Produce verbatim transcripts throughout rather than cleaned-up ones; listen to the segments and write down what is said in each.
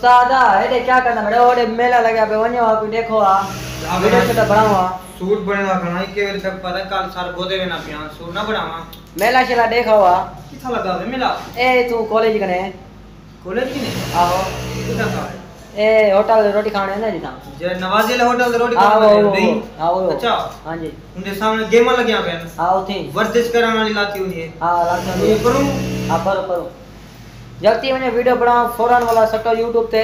استاد، ایݙے کیا کرݨا کھڑے ہو؟ اوݙے میلہ لڳا پئے، ونڄو ہا، کوئی ݙیکھو ہا، ویݙیو شیڈیو بݨاؤ ہا۔ سوٹ بݨینا کھڑا، ہک واری تاں پتہ کل سر ٻدھے وینا پیاں، سوٹ نہ بݨاواں؟ میلہ شیلہ ݙیکھو ہا۔ کتھاں لڳا پئے میلہ؟ اے اتھوں کالج کنے۔ کالج کنے؟ آہو۔ کتھاں کھا ہے؟ اے ہوٹل روٹی کھاوݨ ہے نا جتھاں۔ جے نوازی والے ہوٹل تے روٹی آہو، کھاوݨ آہو، ہے؟ آہو۔ اچھا۔ ہاں جی۔ اوندے سامݨے گیماں لڳیاں پئین۔ ہاں، اتھیں۔ ورزش کرݨ والی لاتی ہوندی ہے۔ ہاں، لاتی ہوندی ہے۔ اوہ پروں؟ ہاں، پروں، پروں۔ جلدی ونڄو ویڈیو بݨاؤ، فوراً والا سٹو یوٹیوب تے۔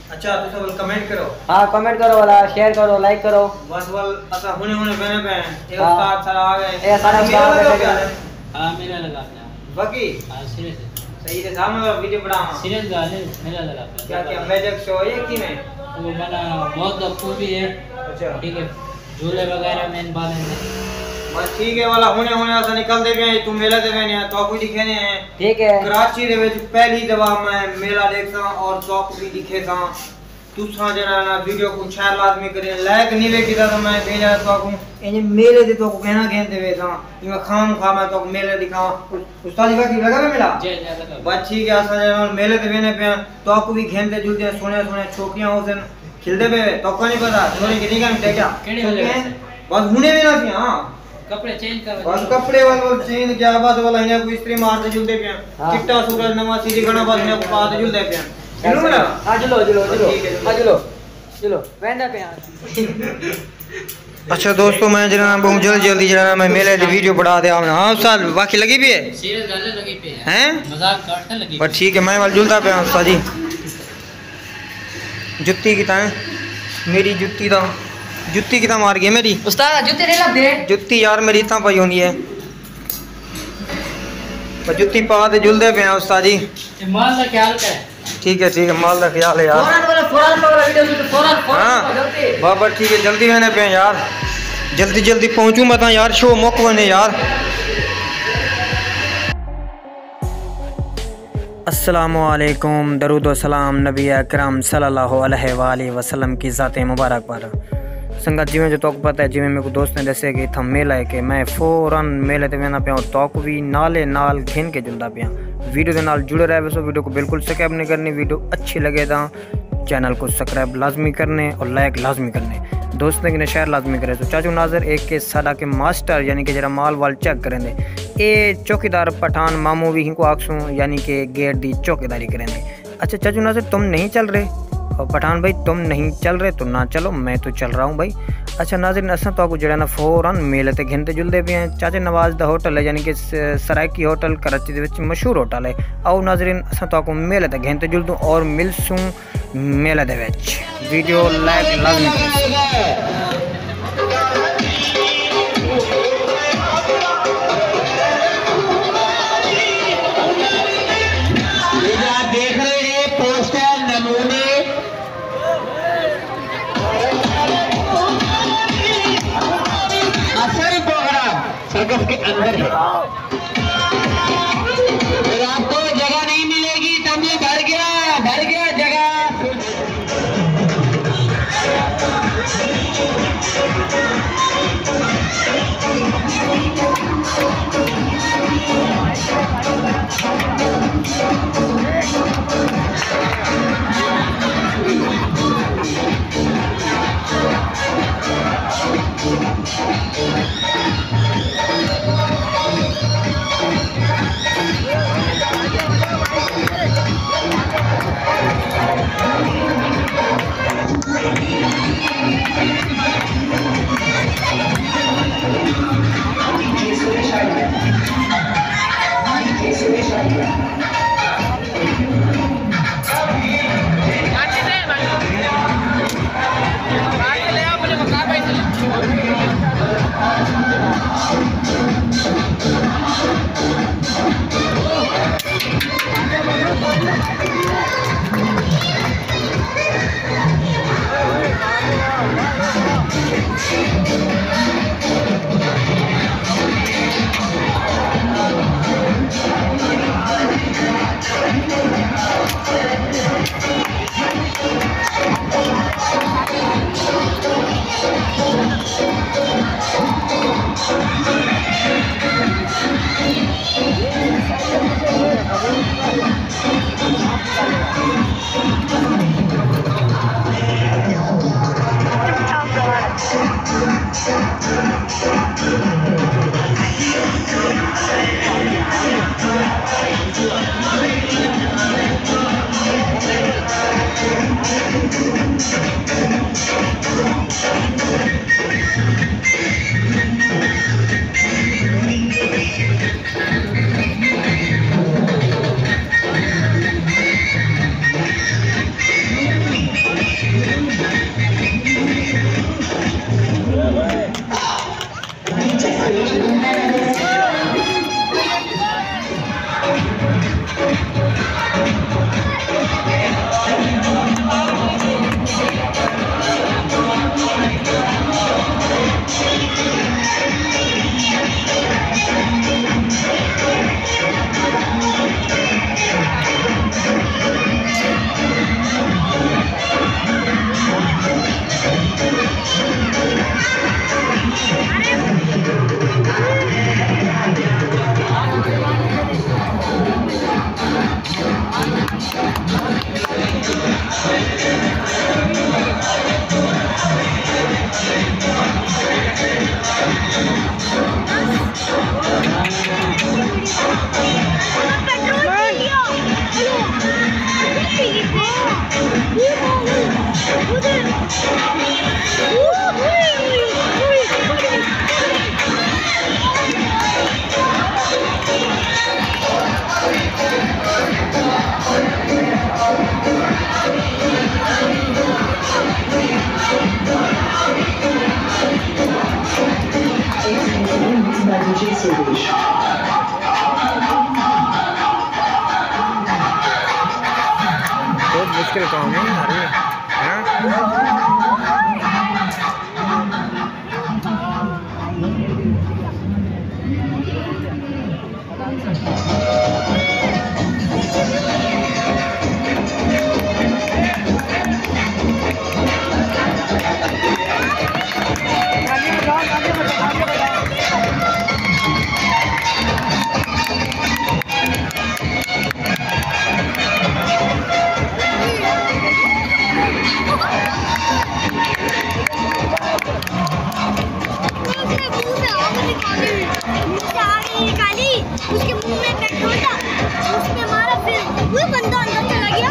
اچھا، تساں ول کمنٹ کرو۔ ہاں، کمنٹ کرو والا، شیئر کرو، لائک کرو۔ بس ول اساں ہݨے ہݨے ویندے پئے ہیں۔ اے ہاں۔ استاد سارا آ ڳئے۔ اے سارا استاد میلہ لڳا پئے۔ پیا ہے۔ ہاں، میلہ لڳا پیا۔ باقی؟ ہاں، سیریس ہے۔ صحیح تے سامݨے والا ویڈیو بݨاؤ۔ سیریس ڳالھ ہے، میلہ لڳا پیا۔ کیا کیا میجک شو ہے کیویں؟ او مانا بہت خوبی ہے۔ اچھا۔ ٹھیک ہے۔ جھولے وغیرہ مین بالن دے۔ بس ٹھیک ہے والا، ہݨے ہݨے اساں نکلدے پئے ہیں، اتھوں میلے تے ویندے ہیں، تہاکوں ݙکھیندے ہیں۔ ٹھیک ہے۔ کراچی دے وچ پہلی دفعہ میں میلہ ݙیکھساں اور تہاکوں وی ݙکھیساں۔ تساں جیڑھا نا ویڈیو کوں شیئر لازمی کرے، لائک نہیں وے کیتا تاں میں بھیجا تہاکوں، انج میلے تے تہاکوں کہنا گھن تے ویساں، جیویں خام خواہ میں تہاکوں میلے ݙکھاواں۔ استاد جی، باقی لڳا پئے میلہ؟ جی، جی، لڳا پئے۔ بس ٹھیک ہے، اساں جیڑھا نا میلے تے ویندے پئے ہیں، تہاکوں وی گھن تے جلدے ہیں، سوہݨیاں سوہݨیاں چھوکریاں ہوسن، کھلدے پئے وے، تہاکوں نہیں پتہ، چھوڑے کتنی کم ٹیکا۔ کیڑھے والے چھوکریاں؟ ویسے؟ بس ہݨے وینا سی، ہاں۔ کپڑے چینج کر۔ بس کپڑے وال، وال چینج کیا، بس والا ہݨے کوئی استری مار تے جلدے پئے ہیں۔ ہاں۔ چٹا سوٹ نواں سی جی گھنا، بس ہݨے پا تے جلدے پئے ہیں۔ چلو نا۔ ہاں، چلو، چلو، چلو۔ ٹھیک ہے، چلو۔ ہاں، چلو۔ چلو، ویندے پئے ہیں۔ اچھا دوستو، میں جیڑھا نا بہوں جلد جلدی جیڑھا نا میں میلے دی ویڈیو بݨا تے آوݨا۔ ہاں استاد، باقی لڳی پئی ہے؟ سیریس ڳالھ ہے، لڳی پئی ہے۔ ہیں؟ مذاق کر تے لڳی پئی ہے۔ بس ٹھیک ہے، میں ول جلدا پیا استاد جی۔ جتی کتھاں ہے؟ میری جتی دا، جتی کتھاں مار ڳئی میری؟ استاد، جتی نہیں لبھدی؟ جتی یار میری اتھاں پئی ہوندی ہے۔ بس جتی پا تے جلدے پئے ہیں استاد جی۔ تے مال دا خیال کر۔ ٹھیک ہے، ٹھیک ہے، مال دا خیال ہے یار۔ فوراً والا، فوراً والا ویڈیو شوٹ، فوراً، فوراً ہاں۔ جلدی۔ بابا ٹھیک ہے، جلدی ویندے پئے ہیں یار۔ جلدی جلدی پہنچوں میں تاں یار، شو مک ونڄے یار۔ السلام علیکم، درود و سلام نبی اکرم صلی اللہ علیہ وآلہ وسلم کی ذات مبارک پر۔ سنگت، جیویں جو تہاکوں پتہ ہے، جیویں میکوں دوست نے ݙسے کہ اتھاں میلہ ہے، کہ میں فوراً میلے تے ویندا پیاں اور تہاکوں وی نالے نال گھن کے جلدا پیاں۔ ویڈیو دے نال جڑے رہوے سو، ویڈیو کوں بالکل سکپ نہیں کرنی۔ ویڈیو اچھی لڳے تاں چینل کوں سبسکرائب لازمی کرݨے اور لائک لازمی کرݨے۔ دوستیں کنے شیئر لازمی کرے۔ سو چاچو ناظر، ایک کہ ساݙا کہ ماسٹر، یعنی کہ جیڑھا مال وال چیک کریندے، اے چوکیدار پٹھان ماموں وی ہنکو آکھسوں، یعنی کہ گیٹ دی چوکیداری کریندے۔ اچھا چاچو ناظر، تم نہیں چل رہے؟ اور پٹھان بھائی، تم نہیں چل رہے تو نہ چلو، میں تو چل رہا ہوں بھائی۔ اچھا ناظرین، اساں تہاکوں جیڑھا نا فوراً میلے تے گھن تے جلدے پئے ہیں۔ چاچے نواز دا ہوٹل ہے، یعنی کہ س-، سرائیکی ہوٹل کراچی دے وچ مشہور ہوٹل ہے۔ آؤ ناظرین، اساں تہاکوں میلے تے گھن تے جلدوں اور ملسوں میلے دے وچ۔ ویڈیو لائک لازمی کرو۔ یہ جو آپ دیکھ رہے ہیں پوسٹر، نمونے، اصل پروگرام سرکس کے اندر ہے۔ پھر آپ کو جگہ نہیں ملے گی، تمبو بھر گیا، بھر گیا جگہ۔ بہت مشکل کام ہے یار یہ۔ ہاں؟ اس کے منہ میں پیٹرول تھا، اس نے مارا، پھر وہ بندہ اندر چلا گیا۔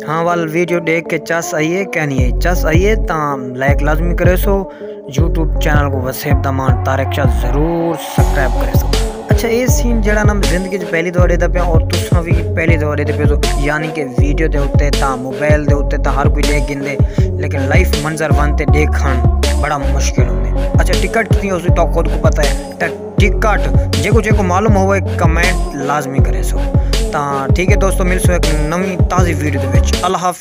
ہاں، ول ویڈیو ݙیکھ کے چس آئی ہے کہ نہیں آئی؟ چس آئی ہے تاں لائک لازمی کریسو، یوٹیوب چینل کوں وسیب دا ماݨ طارق شاہ ضرور سبسکرائب کریسو۔ اچھا، اے سین جیڑھا نا میں زندگی چ پہلی دفعہ ݙیہدا پیاں اور تساں وی پہلی دفعہ ݙیہدے پیسو، یعنی کہ ویڈیو دے اتے تاں موبائل دے اتے تاں ہر کوئی ݙیکھ گھندے، لیکن لائیو منظر ون تے ݙیکھݨ بڑا مشکل ہوندے۔ اچھا، ٹکٹ کتنی ہوسی تاں خود کوں پتہ ہے، تاں ٹکٹ جیکوں جیکوں معلوم ہووے کمنٹ لازمی کریسو۔ تاں ٹھیک ہے دوستو، ملسوں ہک نویں تازی ویڈیو دے وچ۔ اللہ حافظ۔